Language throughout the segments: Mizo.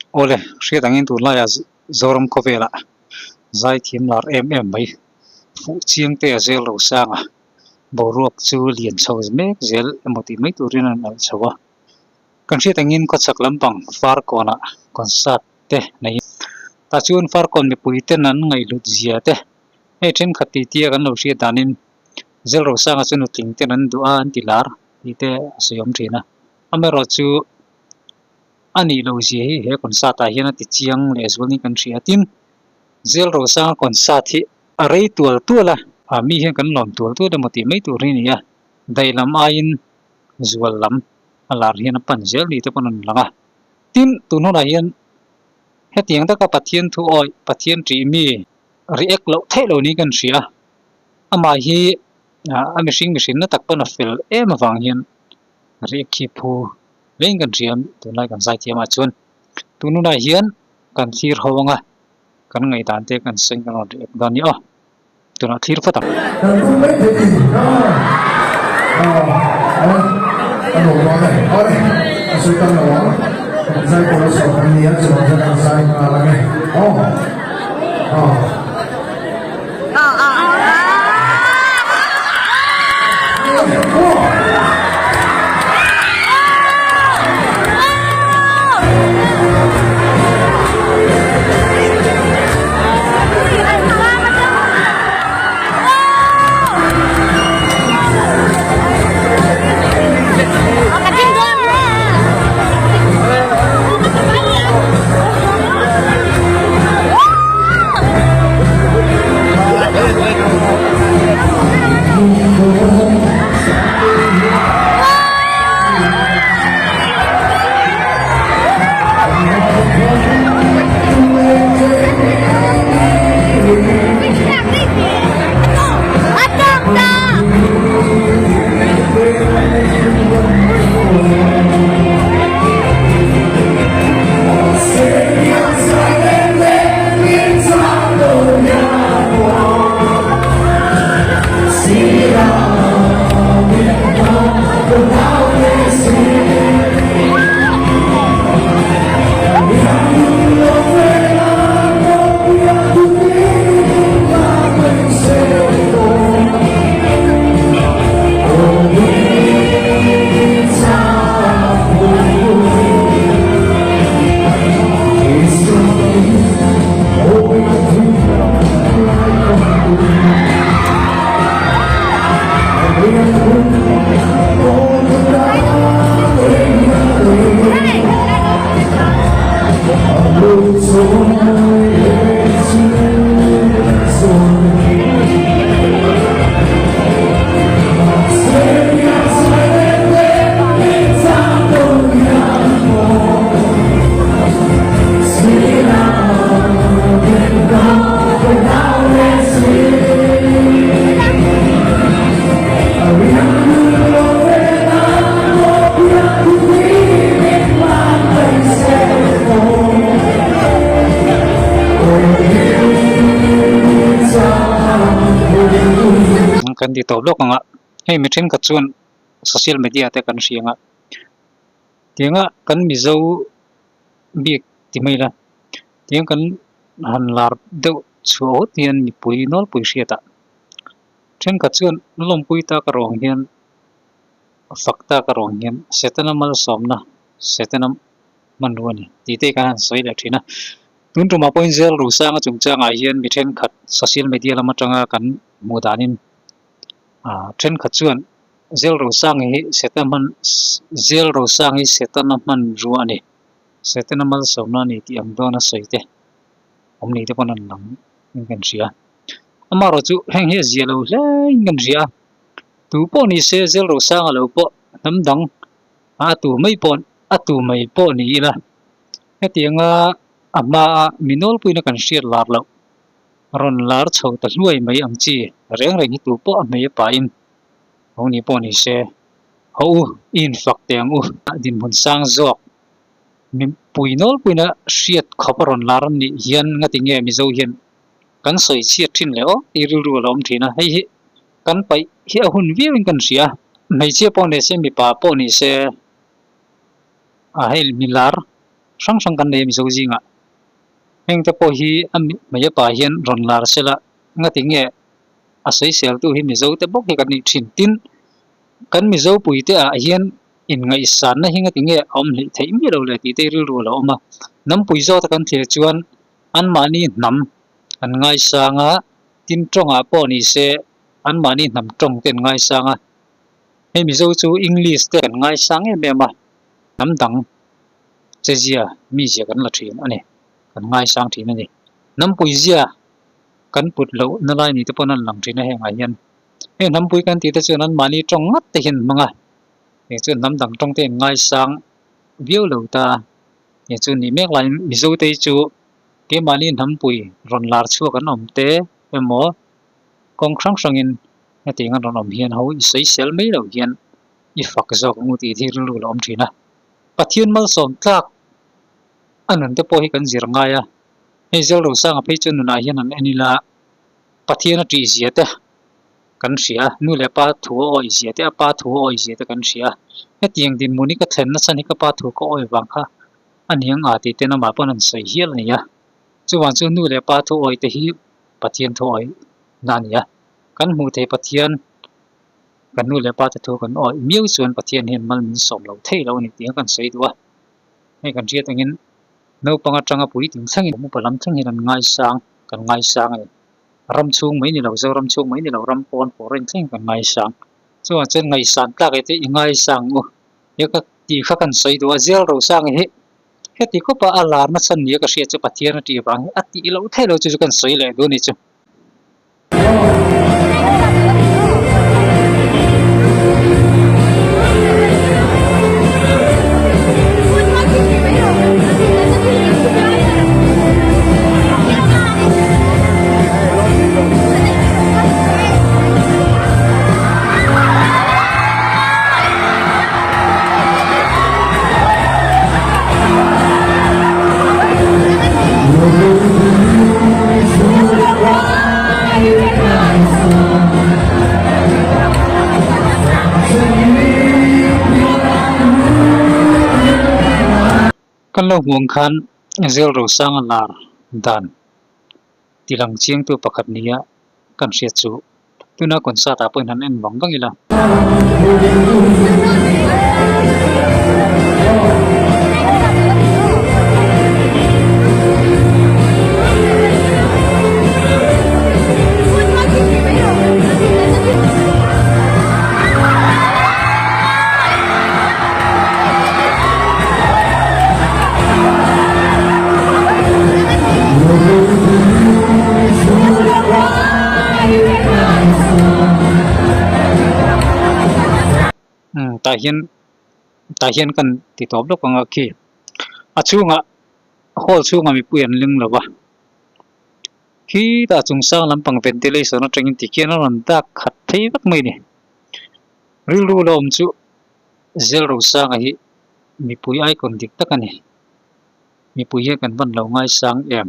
Awle, hriat angin tunlaiah Zoram khawvelah zaithiam lar em em mai fuh chiang te a zel rosang a, boruak chu lian chho mek zel emaw tih mai turin an alh chho a. Kan hriat angin khawchhak lampang Farkawnah concert te neiin tah chuan Farkawn mipui ten an ngaihhlut zia te hei thenkhat tih tia kan lo hriat danin zel rosanga chu nutling ten an duh a an ti lar tih te a sawi awm thin a, amaherawhchu A nih loh zia hi he concert ah hian a ti chiang leh zual niin kan hria. Tin, Zel Rosanga concert hi a rei tual tual a, ah mi hian kan lawm tual tual emaw tih mai tur hi a ni a, daih lam aiin zual lam a lar hian a pan zel ni te pawn a rawn lang a. Tin, tun hunah hian hetiang taka Pathian thu awih, Pathian ṭih mi react loh theih loh niin kan hria. Amah hi a mihring mihrinna tak pawn a fel em avang hian react hi phu Leng kan hria tunlai kan zaithiam ah chuan tun hunah hian kan thlir ho anga kan ngaihdan te kan sawi kan rawn react dawn a ni aw tunah thlir phawt ang. Kan tum mai thei ni a a a nuam dawn e awle a sawi tam lo ang kan zai pawl a chhuah kan ni a chuvang chuan kan zai nghal ang e aw aw. Kan ti tawp lawk ang a, hei mi thenkhat chuan social media te kan hria ang a, tianga kan mizo bik ti mai ila tiang kan han lar deuh chhuah hawt hian mipui nawlpui hriat ah thenkhat chuan lawmpui tak erawh ang hian fak tak erawh ang hian Setana malsawmna Setana hmanrua a ni tih te kan han sawi leh thin a tun tumah pawhin zel Rusanga chungchangah hian mi thenkhat social media lam atanga kan hmuh danin ah thenkhat chuan zel Rusanga hi Setana hman zel Rusanga hi Setana hmanrua a ni. Setana malsawmna a ni tih ang dawn a sawi te awm ni te pawn an lang in kan hria. Amaherawh chu heng hi a zia lo hle in kan hria a, tu pawh ni se zel rosanga lo pawh hnam dang a tu mai pawh a tu mai pawh ni ila hetianga a hmaa mi nawlpuina kan hriat lar loh rawn lar chho ta hluai mai ang chi reng reng hi tu pawh a hmei a pahin ho ni pawh ni se. Haw u, i infak teh ang u. Dinhmun sang zawk mipui nawlpuina hriat khawp a rawn lar nih hian ngati nge Mizo hian kan sawi chhiat thin leh aw tih rilru a lo awm thin a, hei hi kan paih hi a hun viau in kan hria. Hmeichhia pawh ni se mipa pawh ni se a hei milar. hrang hrang kan nei a Mizo zingah. Heng te pawh hi a hmei a pa hian rawn lar sela ngati nge a sawisel tu hi Mizo te bawk hi kan nih thin. Tin, kan Mizo pui te ah hian inngaihsanna hi ngati nge a awm hleih theih miah lo le tih te rilru a lo awm a. Hnampui zawk te kan thlir chuan anmahni hnam an ngaisang a, tin tawngah pawh ni se anmahni hnam tawng te an ngaisang a. Hei Mizo chu English te kan ngaisang em em a, hnam dang che zia mi zia kan la thin a ni, kan ngaisang thin a ni. Hnampui zia kan put loh na lai ni te pawn an lang thin a hengah hian. Hei hnampui kan tih te chuan anmahni tawng ngat te hian an hmang a, heng chuan hnam dang tawng te an ngaisang viau lo ta a, heng chu nih mek laiin Mizo te hi chu keimahni hnampui rawn lar chhuak an awm te emaw kawng hrang hrangin hetiang an rawn awm hian ho i sawisel mai loh hian i fak zawk ang u tih hi rilru a lo awm thin a. Pathian malsawm tlak a nun te pawh hi kan zir ngai a, hei Zelrosanga phei chu nunah hian an en ila Pathian a tih zia te kan hria a, nu leh pa thu a awih zia te, a pa thu a awih zia te kan hria a. Hetiang dinhmun hi ka thlen nasa ni ka pa thu ka awih vang kha a ni ang a tih ten amah pawn an sawi hial a ni a. Chuvang chu nu leh pa thu awih te hi Pathian thu awih na a ni a. Kan hmuh theih Pathian kan nu leh pa te thu kan awih miau chuan Pathian hian mal min sawm lo thei lo a ni tih kha kan sawi duh a. Hei kan hriat angin naupang atanga puitling thlengin upa lam thleng hian an ngaisang kan ngaisang a ni. Ram chhung mai ni lo, Zoram chhung mai ni lo, ram pawn foreign thleng kan ngaisang. Chuvang chuan ngaihsan tlak e te i ngaisang u. He ka tih kha kan sawi duh a, Zelrosang hi heti khawpa a lar nachhan nia ka hriat chu Pathian a tih vang hi a tih loh theih lo chu chu kan sawi leh duh a ni chu. Kan lo hmuh ang khan Zelrosanga lar dan tilang chiangtu pakhat nia kan hriat chu tuna concert ah pawhin han en vang vang ila. Umm tah hian tah hian kan ti tawp lawk ang a khi a chhungah hall chhungah mipui an ling lo va khitah chung sang lampang ventilation atangin tikhian a rawn dak khat phei vek mai a ni rilru la awm chu Zelrosanga hi mipui icon dik tak a ni. Mipui hian kan van lo ngaisang em?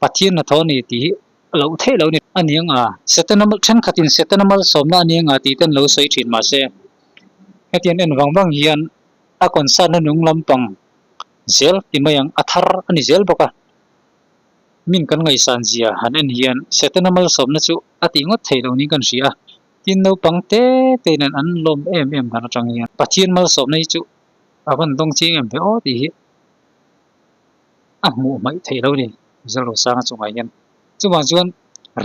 Pathian hnathawh a ni tih hi a loh theih loh a ni. A ni ang a, Setana thenkhatin Setana malsawmna a ni ang a tih te an lo sawi thin mahse hetiang en vang vang hian a concert na nung lampang zel ti mai ang a thar a ni zel bawk a. Min kan ngaihsan zia han en hian Setana malsawmna chu a tih ngawt theih loh niin kan hria a. Tin naupang te te nen an lawm em em dan atang hian Pathian malsawmna hi chu a van dawng chiang em ve aw tih hi a hmuh hmaih theih lo a ni Zalrosanga chungah hian. Chuvang chuan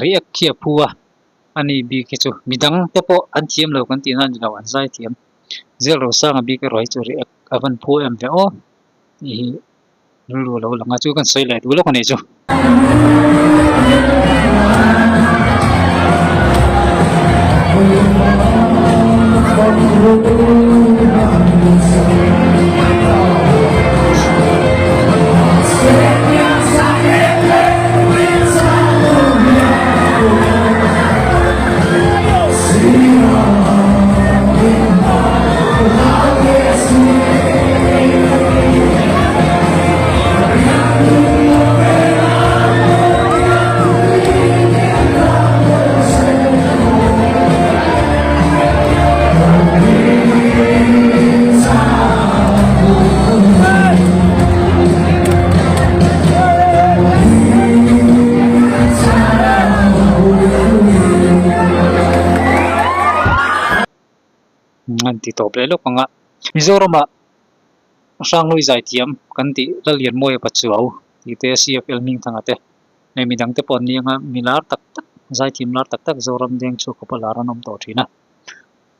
react khi a phu a, ani bik hi chu midang te pawh an thiam lo kan tihna a ni lo, an zai thiam. Zalrosanga bik erawh hi chu react a van phu em ve aw tih hi rilru a lo lang a, chu kan sawi leh duh lawk a nih chu. An ti tawp leh lawk ang a. Mizoramah Hranglui zaithiam kan tih Lallianmawia Pachuau tih te CFL Hmingthanga te leh midang te pawh an ni ang a, mi lar tak tak zaithiam lar tak tak Zoram deng chhuak khawpa lar an awm tawh thin a.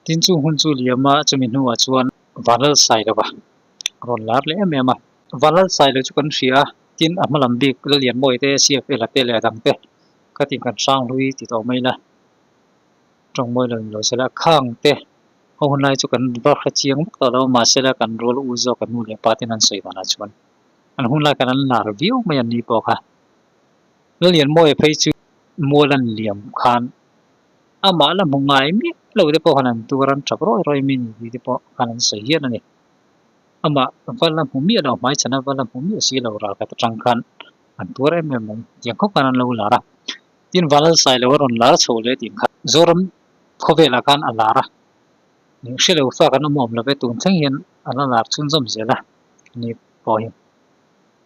Tin chung hun chu liam a chumi hnuah chuan Vanlalsailova rawn lar leh em em a. Vanlalsailo chu kan hria a, tin a hma lam bik Lallianmawia te CFL a te leh a dang te ka tin kan Hranglui ti tawh mai ila. Tawngmawi lo in lo sela khang te ho hun lai chu kan va hre chiang vak tawh lo a mahsela kan rual u zawk kan nu leh pa ten an sawi danah chuan an hun lai khan an lar viau mai an ni pawh kha. Lallianmawia phei chu mual an liam khan amah la hmu ngai miah lo te pawh khan an tuar an tap rawih rawih mai ni tih te pawh khan an sawi hial a ni. Amah va la hmu miah lo hmaichhana va la hmu miah si lo ralkhat atang khan an tuar em em mai tiang khawp khan an lo lar a. Tin Vanlalsai lo a rawn lar chho leh tih kha Zoram khawvelah khan a lar a, hre lo fa kan awm awm lo ve tun thleng hian a la lar chhunzawm zel a ni pawh hi.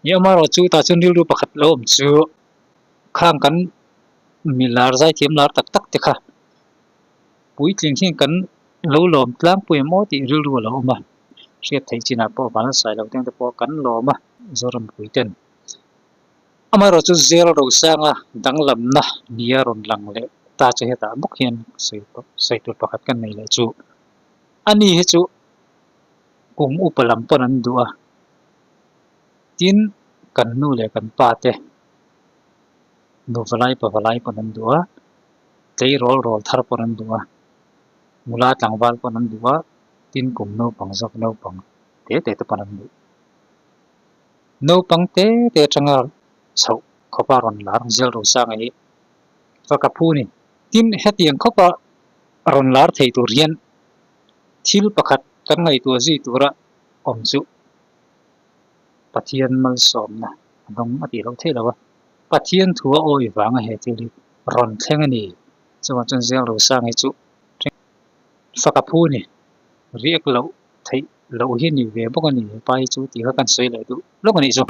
Ni amaherawh chu tah chuan rilru pakhat lo awm chu khang kan mi lar zaithiam lar tak tak te kha puitling hian kan lo lawm tlangpui em aw tih rilru a lo awm a, hriat theih chinah pawh Vanlalsai lo teng te pawh kan lawm a Zoram puiten. Amaherawh chu zel rosanga danglamna nia rawn lang leh ta chu hetah bawk hian sawi tur pakhat kan nei leh chu a ni hi chu kum upa lam pawn an duh a, tin kan nu leh kan pa te nu valai pa valai pawn an duh a, tleirawl rawl thar pawn an duh a, nula tlangval pawn an duh a, tin kum naupang zawk naupang te te te pawn an duh. Naupang te te atanga chhoh khawpa rawn lar zel Rosanga hi fak a phu a ni. Tin, hetiang khawpa rawn lar thei tur hian thil pakhat kan ngaihtuah zui tura awm chu Pathian malsawmna a dawng a tih loh theih lo a. Pathian thu a awi vanga he thil hi rawn thleng a ni. Chuvang chuan zel Rosanga hi chu fak a phu a ni. Riak loh theih loh hi ni ve bawk a ni hepa hi chu tih kha kan sawi leh duh lawk a nih chu.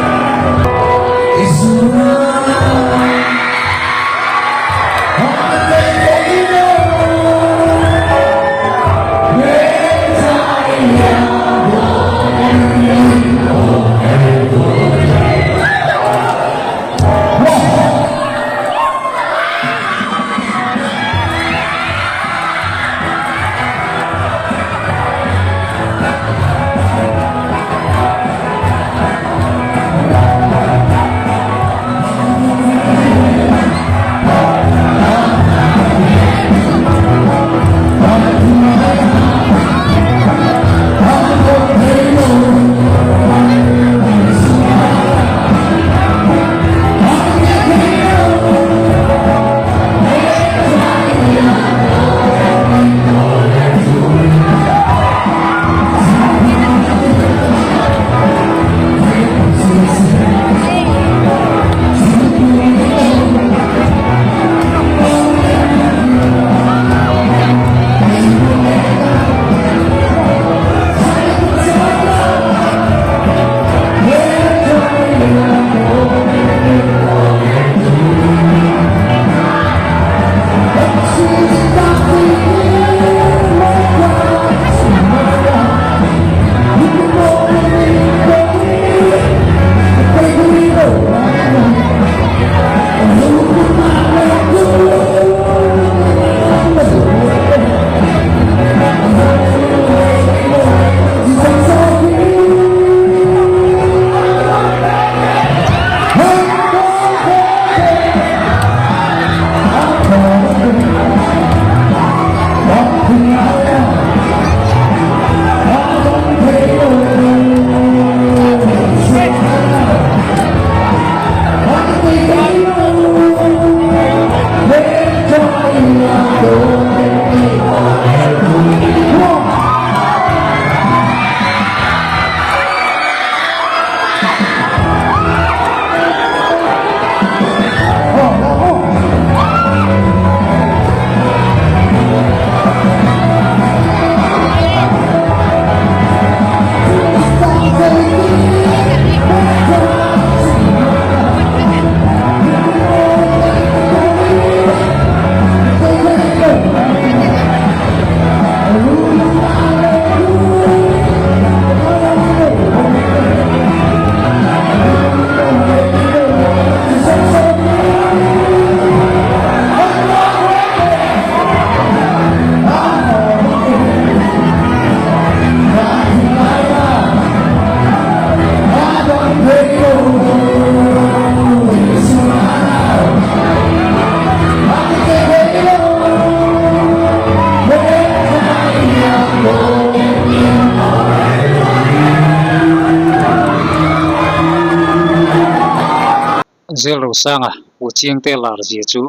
Zelrosanga Puchiangte lar zia chu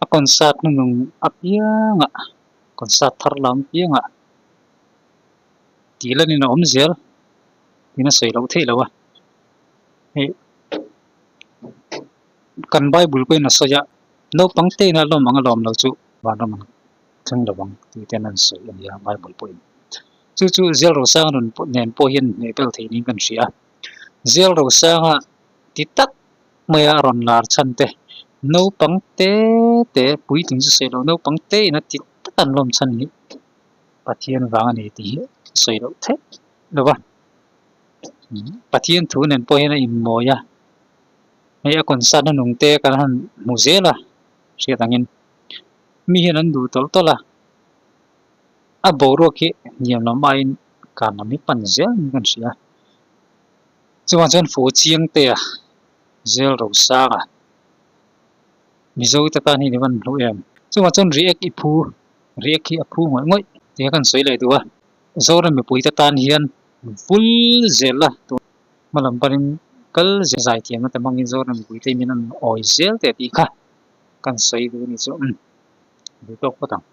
a concert hnunung apiangah concert thar lam apiangah tih lanin a awm zel tiin a sawi loh theih loh a hei kan bible pawhin a sawi a naupang te ina lawm ang a lawm lo chu vanram an thleng lo ang tih te an sawi a ni a bible pawhin chu chu Zelrosanga nun nen pawh hian hmeh bel thei niin kan hria a Zelrosanga ti tak maia a rawn lar chhan te naupang te te puitling chu sawi loh naupang te ina ti tak an lawm chhan hi Pathian vang a ni tih hi sawi loh theih lo va Pathian thu nen pawh hian a inmawi a hei a concert na nung te kan han hmu zel a hriat angin mi hian an duh tawlh tawlh a a boruak hi hniam lam aiin kan lam hi pan zel niin kan hria. Chuvang chuan Fu Chiangtea zel Rosanga Mizo te tan hi ni van hlu em. Chuvang chuan React i phu React hi a phu ngawih ngawih tih kha kan sawi leh duh a. Zoram mipui te tan hian vul zel la tun hma lam panin kal zel zai thiamna te hmangin Zoram mipui te min an awi zel teh tih kha kan sawi duh a ni chu umm duh tawk phawt ang.